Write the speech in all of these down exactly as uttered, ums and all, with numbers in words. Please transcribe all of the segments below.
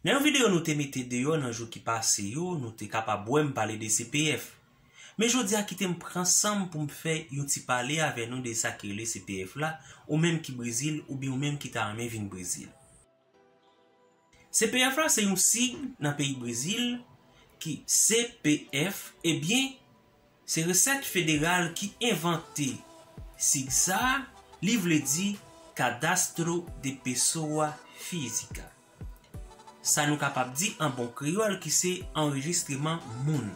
Nan yon videyo nou te mete deyò nan jou ki pase yo, nou te kapab wè m pale de C P F. Men jodi a kite m pran san m pou m fè yon ti pale avè nou de sa ki rele C P F la, ou menm ki Brezil, oubyen ou menm ki ta renmen vin Brezil. C P F la se yon sig nan peyi Brezil ki C P F, ebyen, se resèt federal ki envante sig sa a, li vle di Cadastro de Pessoa Física. Sa nou kapab di an bon kreyòl ki se anrejistreman moun.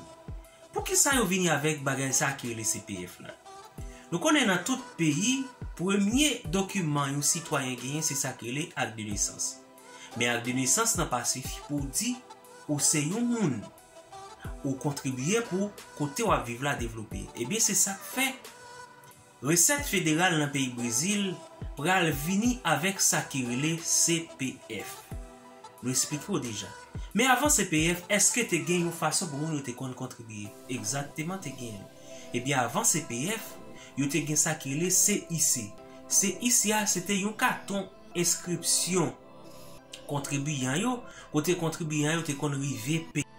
Poukisa yo vini avèk bagay sa ki rele C P F la? Nou konnen nan tout peyi, premye dokiman yon sitwayen genyen se sa ki rele ak de nesans. Men ak de nesans nan pa sifi pou w di ou se yon moun. Ou kontribiye pou kote w ap viv la devlope. Ebyen, se sa k fè resèt federal nan peyi Brezil pral vini avèk sa ki rele C P F. Nou eksplike w deja. Men avan C P F, èske te gen yon fason pou moun yo te konn kontribiye? Egzakteman, te gen. Ebyen, avan C P F, yo te gen sa ki rele C I C. C I C a, se te yon katon enskripsyon kontribiyan yo, kote kontribiyan yo te konn rive peye.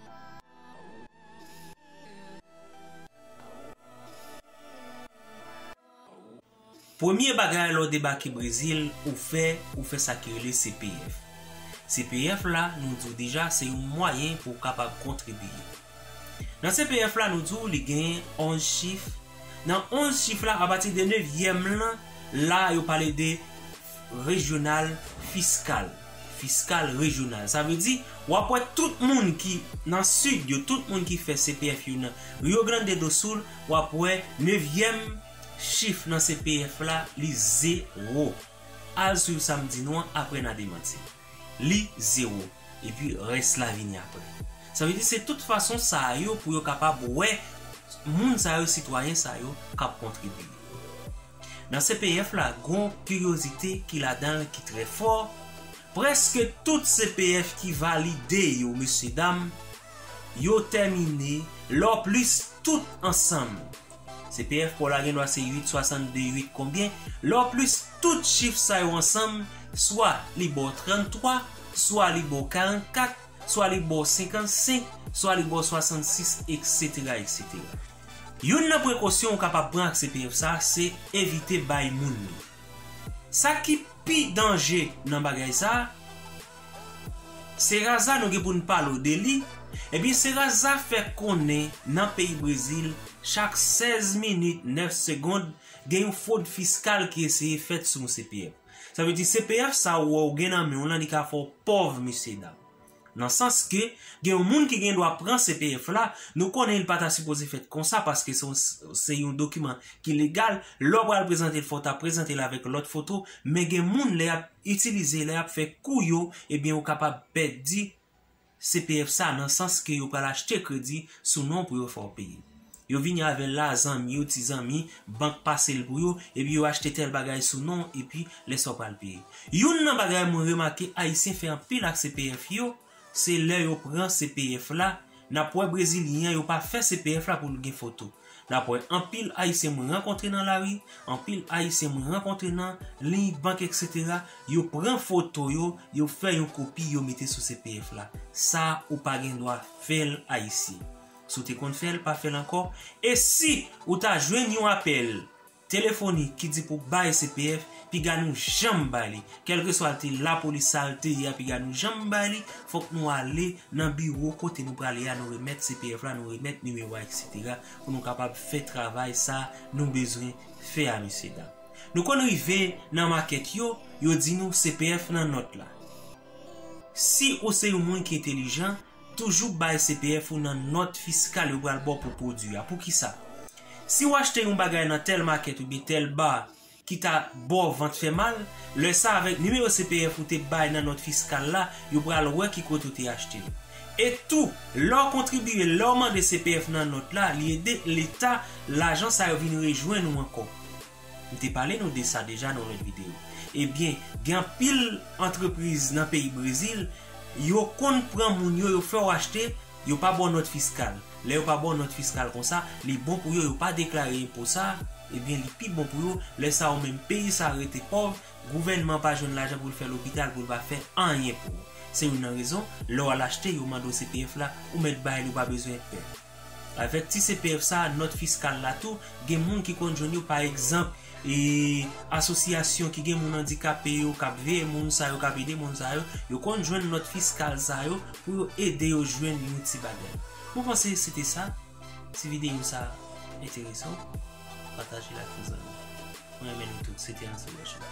Premye bagay lè w debake Brezil, ou fè, ou fè sa ki rele C P F. C P F la, nou di w deja, se yon mwayen pou w kapab kontribiye. Nan C P F la, nou di w li gen onz chif. Nan onz chif la, apati de nevyèm lan, la yo pale de rejyonal fiskal. Fiskal rejyonal. Sa vle di, w ap wè tout moun ki nan sid yo, tout moun ki fè C P F yo nan Rio Grande do Sul, w ap wè nevyèm chif nan C P F la, li zewo. Al swiv sa m di nou an, apre n a demanti. Li zewo. Epi rès la vini apre. Sa vle di se tout fason sa yo pou yo kapab wè moun sa yo, sitwayen sa yo k ap kontribiye. Nan C P F la, gon kiryozite ki ladan l ki trè fò. Prèske tout C P F ki valide yo, mesye dam, yo tèmine lè w plis tout ansanm. C P F pa w la gen dwa se uit, swasannde, uit konbyen. Lè w plis tout chif sa yo ansanm, swa li ba w tranntwa, swa li ba w karannkat, swa li ba w senkannsenk, swa li ba w swasannsis, etsetera, etsetera. Youn nan prekosyon ou kapab pran ak C P F sa, se evite bay moun li. Sa ki pi danje nan bagay sa, Serasa nou gen pou n pale w de li. Ebyen, Serasa fè konnen nan peyi Brezil, chak sèz minit, nèf segonn, gen yon fwod fiskal ki eseye fèt sou yon C P F. Sa vle di C P F sa ou wè w gen nan men w lan, li ka fè w pòv, mesye dam. Nan sans ke gen yon moun ki gen dwa pran C P F la, nou konnen li pa ta sipoze fèt konsa paske se yon, se yon dokiman ki legal. Lè w pral prezante l, fò w ta prezante l avèk lòt foto, men gen moun lè y ap itilize, lè y ap fè kou yo, ebyen ou kapab pèdi C P F sa nan sans ke yo pral achte kredi sou non w pou yo fè w peye. Yo vini avè l la, zanmi yo, ti zanmi, bank pase l pou yo, epi yo achte tèl bagay sou non w, epi lè sa w pral peye. Youn nan bagay mwen remake Ayisyen fè anpil ak C P F yo, se lè yo pran C P F la, n ap wè Brezilyen an, yo pa fè C P F la pou l gen foto. N ap wè anpil Ayisyen mwen rankontre nan lari, anpil Ayisyen mwen rankontre nan liy bank, etsetera, yo pran foto yo, yo fè yon kopi, yo mete sou C P F la. Sa ou pa gen dwa fè l, Ayisyen. Si w te konn fè l, pa fè l ankò. E si ou ta jwenn yon apèl telefonik ki di pou bay C P F, piga nou janm bay li. Kèlkeswa l te lapolis sa l te ye a, piga nou janm bay li. Fòk nou ale nan biwo kote nou prale a, nou remèt C P F la, nou remèt nimewo a, etsetera, pou nou kapab fè travay sa nou bezwen fè a, mesye dam. Nou konn rive nan makèt yo, yo di nou C P F nan nòt la. Si ou se yon moun ki entelijan, toujou bay C P F ou nan nòt fiskal yo pral ba w pou pwodui a. Poukisa? Si w achte yon bagay nan tèl makèt oubyen tèl ba ki ta ba w vant fè mal, lè sa avèk nimewo C P F ou te bay nan nòt fiskal la, yo pral wè ki kote w te achte l. E tou, lè w kontribye, lè w mande C P F nan nòt la, li ede Leta, lajan sa yo vin rejwenn ou ankò. M te pale nou de sa deja nan lòt videyo. Ebyen, gen anpil antrepriz nan peyi Brezil, yo konn pran moun yo, yo fè w achte, yo pa ba w nòt fiskal. Lè yo pa ba w nòt fiskal konsa, li bon pou yo, yo pa deklare enpo sa, ebyen, li pi bon pou yo, lè sa ou menm peyi sa rete pòv, gouvènman pa jwenn lajan pou l fè lopital, pou l pa fè anyen pou ou. Se youn nan rezon, lè w al achte, yo mande w C P F la, ou mèt bay li, ou pa bezwen pè. Avèk ti C P F sa, nòt fiskal la tou, gen moun ki konn jwenn yo, pa egzanp, e asosyasyon ki gen moun andikape yo, k ap veye moun sa yo, k ap ede moun sa yo, yo konn jwenn nòt fiskal sa yo pou yo ede yo jwenn yon ti bagay. Mwen panse se te sa. Si videyo sa enterese w, pataje l ak yon zanmi. Mwen renmen nou tout. Se te Ansel Rochelle.